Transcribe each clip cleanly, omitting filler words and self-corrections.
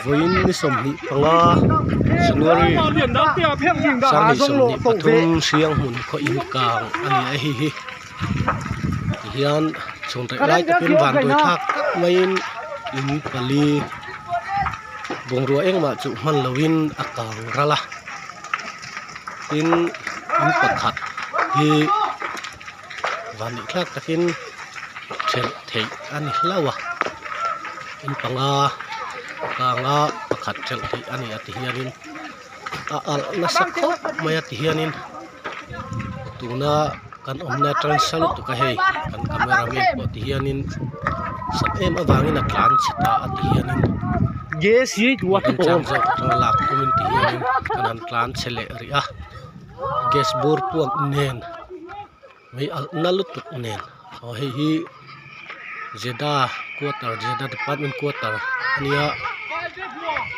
Vawiin ni 25 January 2023 Hrianghmun khaw in kang a ni a hei hi tihian chhun reh lai takin vanduai thlak tak maiin in pali bungrua engmah chu hman loin a kang ral a tin in pakhat hi vanneih thlak takin thelh theih a ni hlauh a in panga kanga pakhat thelh theih a ni a ti hianin a alh nasa khawp mai a ti hianin tuna kan awmna atang nasa lutuk a hei kan camera man pawh ti hianin sak em avangin a tlan chhe ta a ti hianin remchang zawk atanga lak tumin ti hianin kan han tlan chhe leh rih a gas bur puak nen. Mei alh na lutuk nen aw hei hi Jeddah quarter Jeddah department quarter a nia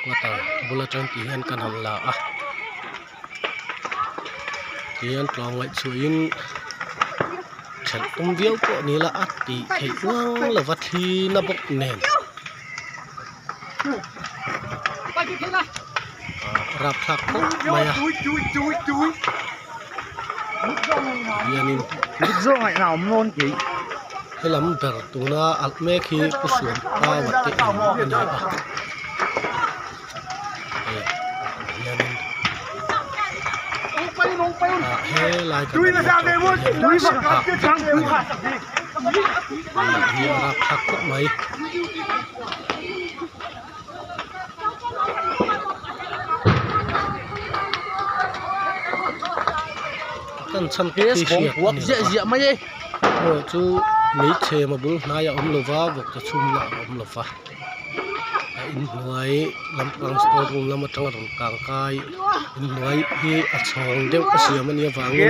quarter bul atang tih hian kan han la a tihian tlawm ngaih chhuahin thelh tum viau pawh ni ila a tih theih uang lova thli na bawk nen ah rapthlak khawp mai a hianin helam ber tuna alh mek hi pu suam paua te in a ni a hei hianin ah helai kan hmuh atang pawh hian sangha a ni a rapthlak khawp mai. Kan chhan khi hriat a ni lo va erawh chu meichhem a bul hnai a awm lo va vawkchaw chhum lah a awm lo va a inhnuai lampang store room lam atanga rawn kang kai inhnuai hi a chhawng deuh a siam a nih avangin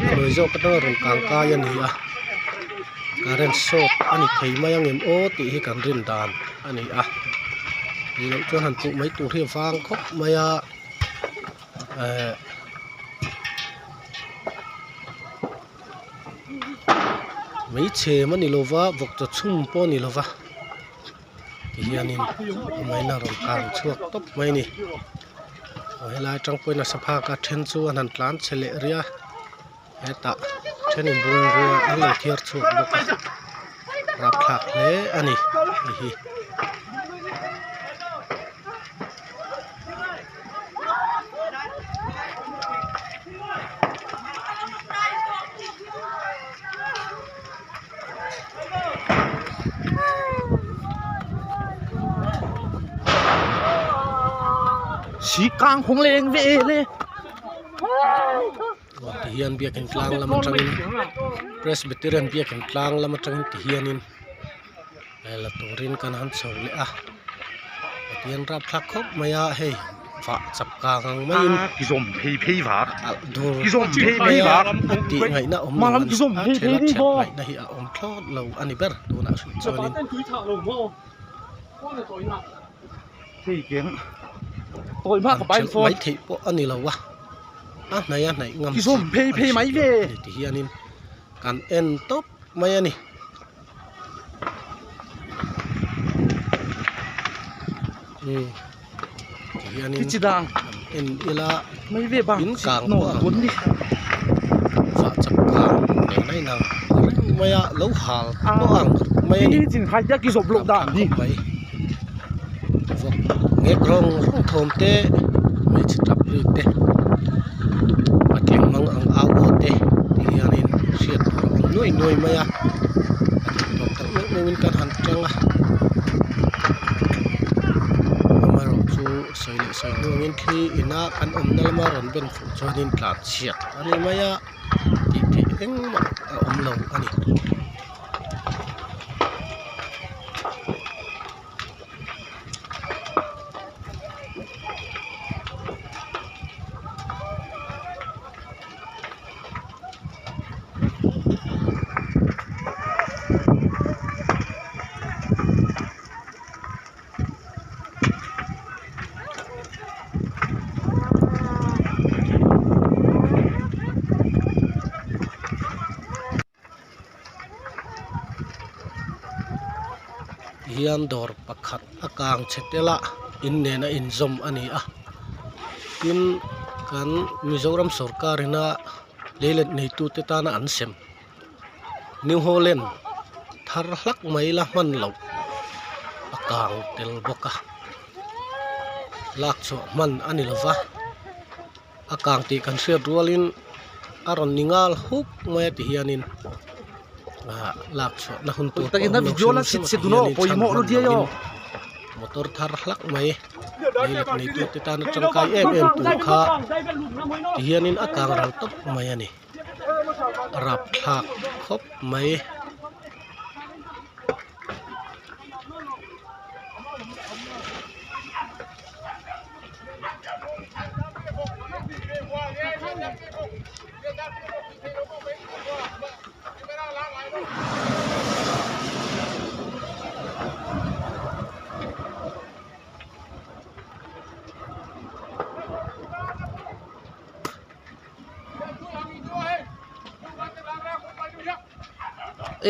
hnuai zawk atanga rawn kang kai a ni a. Current short a ni thei mai ang em aw tih hi kan rin dan a ni a tih loh chuan han puh mai tur hi a vang khawp mai a ehh meichhem a ni lo va vawkchaw chhum pawh a ni lo va tihianin a main a rawn kang chhuak tawp mai a ni aw helai atang pawhin a saphak a then chu an han tlan chhe leh rih a. Hetah thenin bungrua an lo thiar chhuak bawk a rapthlak hle a ni hei hi. Ti hian biakin tlang lam atangin presbyterian biakin tlang lam atangin ti hianin la turin kan han chho leh a tihian rapthlak khawp mai a hei vah chap kang ang maiin alh dur mai a a tih ngaihna awm lo a ni a then a then ngaihna hi a awm thlawt lo a ni ber tunah hrih chuanin. An thelh mai theih pawh a ni lo a a hnaih a hnaih ngam chi pawh an hre lo a ni ti hianin kan en tawp mai a ni. Umm ti hianin kan en ila in kang pawh a ang vah chak kang nen a inang reng mai a lo hal pawh a ang mai a ni khawp mai. Vawk ngek rawng rawng thawm te hmeichhe tap ri te patling mang ang au aw te ti hianin hriat tur a awm nuai nuai mai a a theih tawp tak meuh meuhin kan han tang a amaherawhchu sawi leh sawi hnuangin thli ina kan awmna lama rawn ben fuh chuanin tlan chhiat a ni mai a tih theih engmah a awm lo a ni. Hian dawr pakhat. a kang chhe tel a in nen a inzawm a ni a tin kan Mizoram sawrkar ina leilet neitute tana an sem New Holland thar hlak mai la hman loh a kang tel bawk a lak chhuah hman a ni lova a kang tih kan hriat rualin a rawn ni nghal huk mai a ti hianin ah lak chhuah na hun tur pawh a awm lo hrim hrim a ti hianin chhan hman lovin motor thar hlak mai leilet neitute tana tangkai em em tur kha ti hianin a kang ral tawp mai a ni. Rapthlak khawp mai.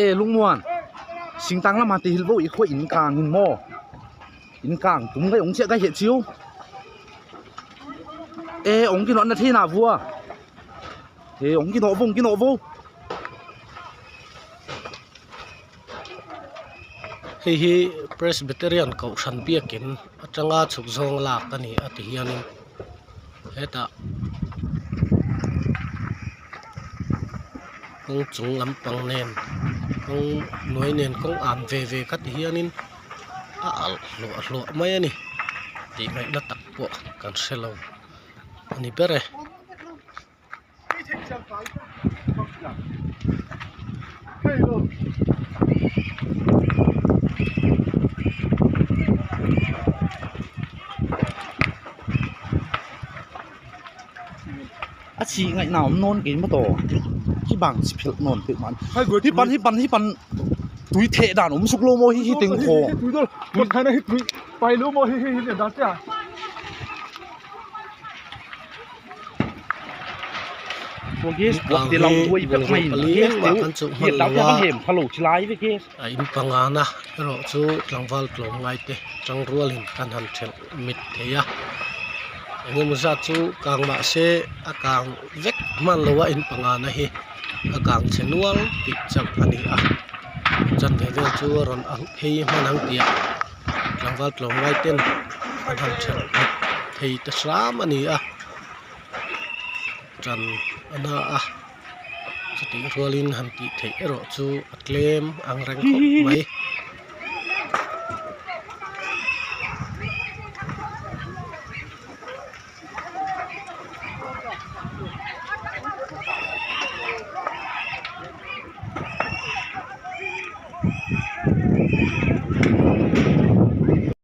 E lungmuan singtang lama ti hil bo i khawi in kang in maw in kang tum ka ong chiah ka heh chiu e ong ki nawh na the na vua he ong ki nawh vo ong ki nawh vo. Hei hi Presbyterian kohhran biakin atanga chhuk zawng lak a ni a ti hianin hetah kawng chung lampang nen kawng hnuai nen kawng an ve ve kha ti hianin a alh hluah hluah mai a ni tih ngaihna tak pawh kan hrelo a ni ber e. A chih ngaih na awm nawn keimah maw hi bang chi phelh nawn teh man hi pan hi pan hi pan tui theh dan awm suk lo maw hi hi teng khaw Kang hi bungrua pali engmah kan chuh hman lo a, a in pangana erawh chu tlangval tlawm ngai te tangrualin kan han thelh mit thei a, engemaw zat chu kang mah se a kang vek hman lo a in pangana hi a kang chhe nual tih chauh a ni a, chanve vel chu a rawn ang phei hman ang tih ah tlangval tlawm ngai ten an han thelh mit thei ta hram a ni a. Tan a na a chutih rualin han tih theih erawh chu a tlem ang reng khawp mai.